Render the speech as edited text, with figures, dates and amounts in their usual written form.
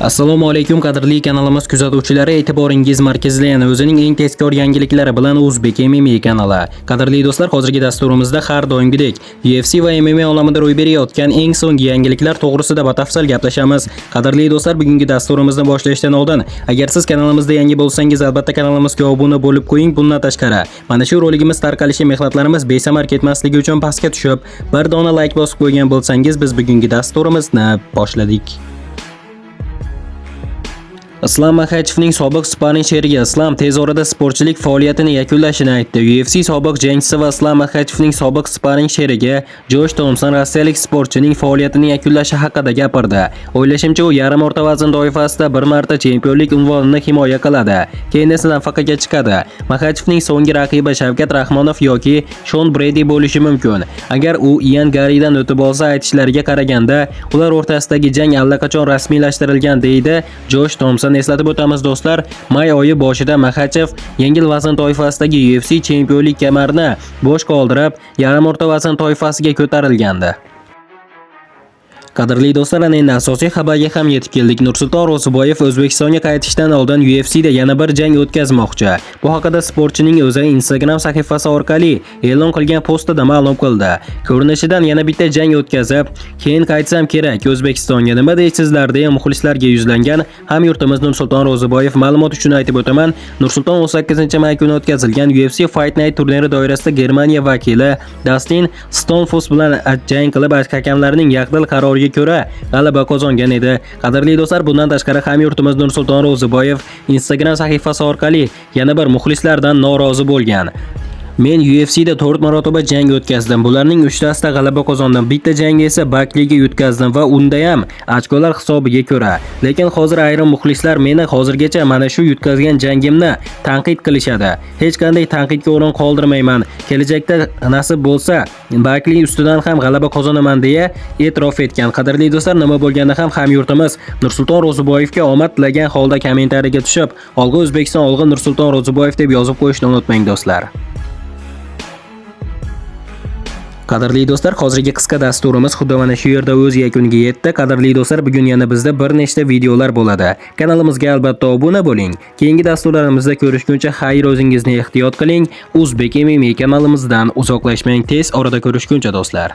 Assalomu alaykum, qadrli kanalimiz kuzatuvchilari, e'tiboringiz markazida yana o'zining eng tezkor yangiliklari bilan O'zbek MMA kanali. Qadrli do'stlar, hozirgi dasturimizda har doimgidek UFC va MMA olamida ro'y berayotgan eng so'nggi yangiliklar to'g'risida batafsil gaplashamiz. Qadrli do'stlar, bugungi dasturimizni boshlashdan oldin, agar siz kanalimizda yangi bo'lsangiz, albatta kanalimizga obuna bo'lib qo'ying. Bundan tashqari, mana shu roligimiz tarqalishi, mehnatlarimiz besamar ketmasligi uchun pastga tushib, bir dona like bosib qo'ygan bo'lsangiz, biz bugungi dasturimizni boshladik. Islom Maxachevning sobiq sparring sherigi Islom tez orada sportchilik faoliyatini yakunlashini aytdi. UFC sobiq jangchisi va Islom Maxachevning sobiq sparring sherigi Josh Thompson rossiyalik sportchining faoliyatini yakunlashi haqida gapirdi. "O'ylashimcha, u yarim o'rta vazn toifasida bir marta chempionlik unvonini himoya qiladi. Keyin esa nafaqaga chiqadi. Maxachevning so'nggi raqibi Shavkat Rahmonov yoki Shon Bredi bo'lishi mumkin. Agar u Ian Garridan o'tib olsa, aytishlariga qaraganda, ular o'rtasidagi jang allaqachon rasmiylashtirilgan", deydi Josh Thompson. Eslatib o'tamiz, do'stlar, may oyi boshida Maxachev yengil vazn toifasidagi UFC chempionlik kamarini bo'sh qoldirib, yarim o'rta vazn toifasiga ko'tarilgandi. Qadrli do'stlar, ana endi asosiy xabarga ham yetib keldik. Nursulton Ro'ziboyev O'zbekistonga qaytishdan oldin UFCda yana bir jang o'tkazmoqchi. Bu haqida sportchining o'zi Instagram sahifasi orqali e'lon qilgan postida ma'lum qildi. "Ko'rinishidan yana bitta jang o'tkazib, keyin qaytsam kerak O'zbekistonga. Nima deysizlar?" deya muxlislarga yuzlangan hamyurtimiz Nursulton Ro'ziboyev. Ma'lumot uchun aytib o'taman, Nursulton 18 may kuni o'tkazilgan UFC Fight Night turniri doirasida Germaniya vakili Dastin Stonfus bilan jang qilib, hakamlarning yakdil qaroriga ko'ra g'alaba qozongan edi. Qadrli do'stlar, bundan tashqari hamyurtimiz Nursulton Ro'ziboyev Instagram sahifasi orqali yana bir muxlislardan norozi bo'lgan. "Men UFCda 4 marotaba jang o'tkazdim. Bularning 3 tasida g'alaba qozondim. Bitta jangda esa Bakliga yutqazdim va unda ham ochkolar hisobiga ko'ra. Lekin hozir ayrim muxlislar meni hozirgacha mana shu yutqazgan jangimni tanqid qilishadi. Hech qanday tanqidga o'rin qoldirmayman. Kelajakda nasib bo'lsa, Bakli ustidan ham g'alaba qozonaman", deya e'tirof etgan. Qadrli do'stlar, nima bo'lganda ham hamyurtimiz Nursulton Ro'ziboyevga omad tilagan holda kommentariyaga tushib, "Olg'a O'zbekiston, olg'a Nursulton Ro'ziboyev" deb yozib qo'yishni unutmang, do'stlar. Qadrli do'stlar, hozirgi qisqa dasturimiz xuddi mana shu yerda o'z yakuniga yetdi. Qadrli do'stlar, bugun yana bizda bir nechta videolar bo'ladi. Kanalimizga albatta obuna bo'ling. Keyingi dasturlarimizda ko'rishguncha xayr, o'zingizni ehtiyot qiling. O'zbek MMA kanalimizdan uzoqlashmang. Tez orada ko'rishguncha, do'stlar.